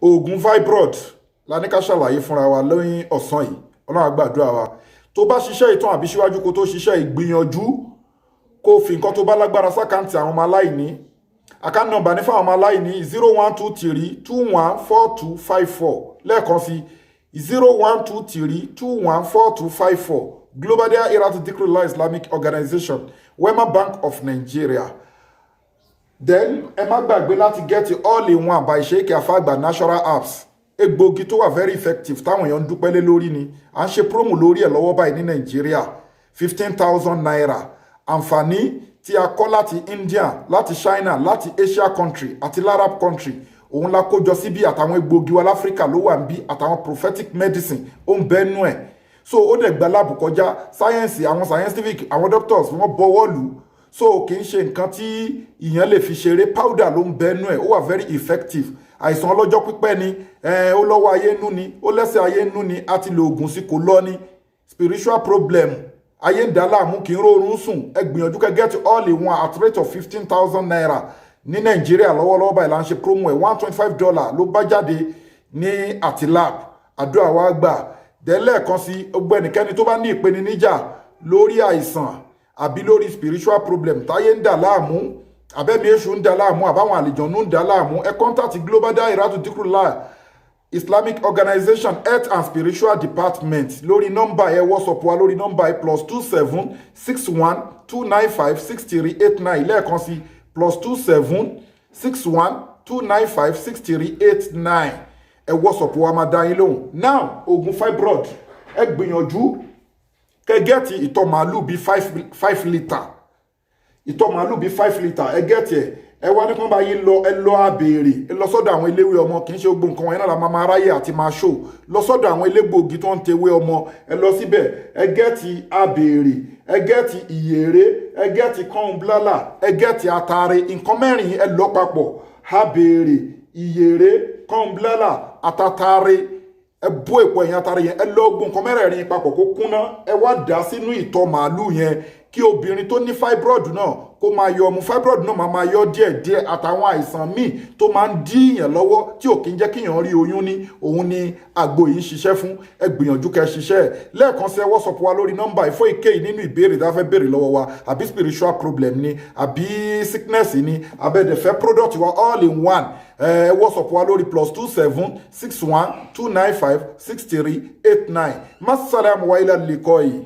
Oògùn fibroid la ní ká ṣàlàyé fúnra wa lóyún ọ̀sán yìí. Ọlọ́run á gbàdúrà wa. Tó bá ṣiṣẹ́ ìtàn àbí síwájú kó tó ṣiṣẹ́ ìgbìyànjú, kó fi nǹkan tó bá lágbára sí account àwọn ọmọ aláìní. Account number ní fáwọn ọmọ aláìní: 0123214254. Lẹ́ẹ̀kan sí, 0123214254, Global Dahiratu Dhikrlahi Islamic Organization, Wema Bank of Nigeria. Then ẹ má gbàgbé láti get all in one by Sheikh Afagba Natural Herbs. Egbògi tó wà very effective táwọn èèyàn ń dúpẹ́ lé lórí ni. À ń ṣe promo lórí ẹ̀ lọ́wọ́ báyìí ní Nàìjíríà, ₦15,000. Àǹfààní tí a kọ́ láti India, láti China, láti Asia country àti Arab country, òun la kó jọ síbí. Àtàwọn egbògi wa láfíríkà ló wà níbí, àtàwọn prophetic medicine ó ń bẹ́nu ẹ̀. So ó dẹ̀ gba lab kọjá, sáyẹ́ǹsì, àwọn scientific, àwọn doctors, wọ́n bọwọ́ lù ú. So kì í ṣe nǹkan tí ìyẹn lè fi ṣeré. Powder ló ń bẹ́nu ẹ̀, ó wà very effective. Àìsàn ọlọ́jọ́ pípẹ́ ni, ó lọ́wọ́ ayé nú ni, ó lẹ́sẹ̀ ayé nú ni, a ti lo oògùn sí kò lọ ni, spiritual problem, ayé ń dá láàmú, kì í rọrùn sùn, ẹ gbìyànjú kẹ́ get all in one at rate of ₦15,000 ní Nàìjíríà. Lọ́wọ́lọ́wọ́ báyìí là ń ṣe promo ẹ̀, $125 ló bá jáde ní àtìlab. Àdúrà wa gbà dẹ́lẹ́ẹ̀kan sí. Gbogbo ẹnikẹ́ni tó bá ní ìpèníjà lórí àìsàn àbí lórí spiritual problem, táyé ń dà láàmú, àbẹ́mi èṣù ń dà láàmú, àbáwọn àlìjọ̀nù ń dà láàmú, ẹ contact Global Dahiratu Dhikrlahi Islamic Organization, Health and Spiritual Department, lórí nọ́mbà ẹ. WhatsApp wa lórí nọ́mbà ẹ: +27612956389. Lẹ́ẹ̀kan sí, +27612956389. Ẹ WhatsApp wa, máa dá yín lóhùn. Now, oògùn fibroid, ẹ gbìyànjú kẹ́ get ìtọ̀ màálù bíi 5 5 litre, ìtọ̀ màálù bíi 5 litre. Ẹ get ẹ̀, ẹ wá ní kí wọ́n bá yín lọ. Ẹ lọ àbèrè, ẹ lọ sọ́dọ̀ àwọn eléwé ọmọ. Kì í ṣe gbogbo nǹkan wọn náà la máa máa ráyè àti máa ṣò. Lọ sọ́dọ̀ àwọn elégbòogi tó ń tewé ọmọ, ẹ lọ síbẹ̀. Ẹ get àbèrè, ẹ get ìyèrè, ẹ get kọ́ńblálà, ẹ get àtàrẹ. Nǹkan mẹ́rin ẹ lọ papọ̀: àbèrè, ìyèrè, kọ́ńblálà, àtàtàrẹ. Ẹ bó èpo ẹ̀yìn atare yẹn, ẹ lọ gbó nǹkan mẹ́rẹ̀ẹ̀rin papọ̀ kó kúnná. Ẹ wá dà sínú ìtọ̀ màálù yẹn kí obìnrin tó ní fibroid náà kó máa yọ ọmú. Fibroid náà máa máa yọ díẹ̀díẹ̀, àtàwọn àìsàn míì tó máa ń dí ìyàn lọ́wọ́, tí ò kí ń jẹ́ kíyàn rí oyún ní, òun ni àgbo yìí ń ṣiṣẹ́ fún. Ẹ gbìyànjú kẹ́ ṣiṣẹ́ ẹ̀. Lẹ́ẹ̀kan sí, ẹ WhatsApp wa lórí nọ́mbà ìfọ́ ìkéyìí nínú ìbéèrè tá a fẹ́ béèrè lọ́wọ́ wa, àbí spiritual problem ni, àbí sickness ni, àbẹ̀dẹ̀fẹ́ product wa all in one. Ẹ WhatsApp wa lórí +27612956389. Masalam wa ilà lẹ́kọ̀ọ́ yìí.